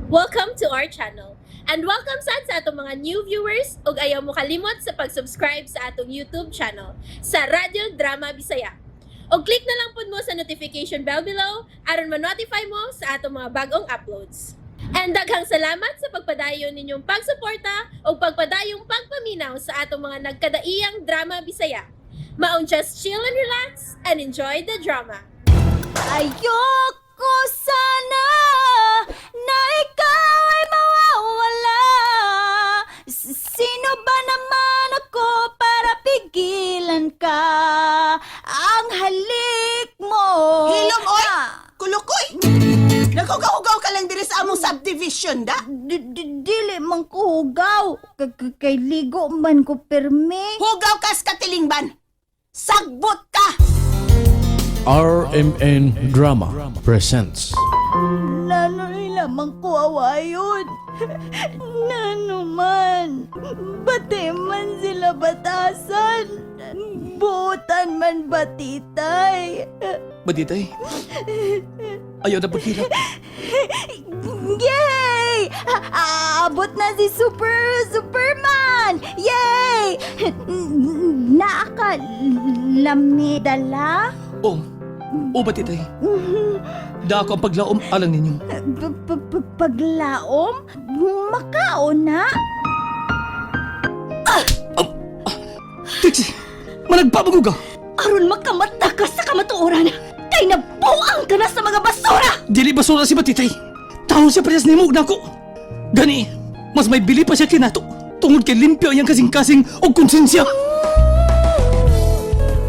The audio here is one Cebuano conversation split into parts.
Welcome to our channel. And welcome sad sa atong mga new viewers ug ayaw mo kalimot sa pag-subscribe sa atong YouTube channel sa Radyo Drama Bisaya. Og click na lang pud mo sa notification bell below aron ma-notify mo sa atong mga bagong uploads. And daghang salamat sa pagpadayon ninyong pagsuporta ug pagpadayong pagpaminaw sa atong mga nagkadaiyang drama Bisaya. Maong just chill and relax and enjoy the drama. Ayoko sana na ikaw ay mawawala. Sino ba naman ako para pigilan ka? Ang halik mo. Hilom, oy! Ah, Kulukoy! Naghugaw-hugaw ka lang diri sa among subdivision, da? Dili man ko hugaw. Kay ligo man ko permi. Hugaw ka sa katilingban! Sagbot ka! RMN Drama presents Nanoy lamang ko awayon. Nano man. Bati man sila batasan. Buutan man batitay. Baditay. Ayaw na paghilak. Yay! Aabot na si Superman! Yay! Naaka lami dala? Oh, oh batitay. Dako ang paglaom alang ninyo. Paglaom? Makaon na? Trixie, managpabago ka. Aron makamata ka sa kamatuoran, kay nabuang ka na sa mga basura! Dili basura si Batitay. Tao siya parehas nimo ug nako. Gani, mas may bili pa siya kinato. Tungod kay limpyo iyang kasing-kasing og konsensya.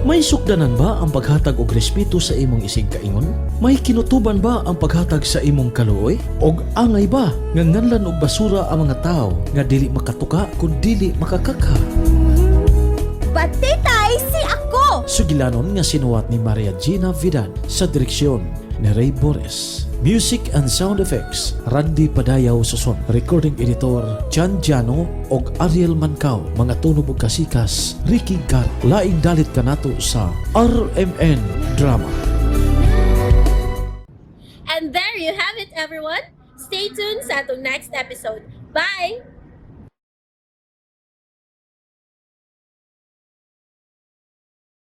May sukdanan ba ang paghatag og respeto sa imong isig kaingon? May kinutuban ba ang paghatag sa imong kaluoy? Og angay ba nga nganlan og basura ang mga tawo nga dili makatuka kun dili makakakha? Batitay si ako! Sugilanon nga sinuwat ni Maria Gina Vidal sa direksyon ni Ray Boris. Music and sound effects, Randy Padayaw Suson. Recording editor, Jan Jano og Ariel Mancao. Mga tunog og kasikas, Ricky Gar. Laing dalit kanato sa RMN Drama. And there you have it, everyone. Stay tuned sa atong next episode. Bye!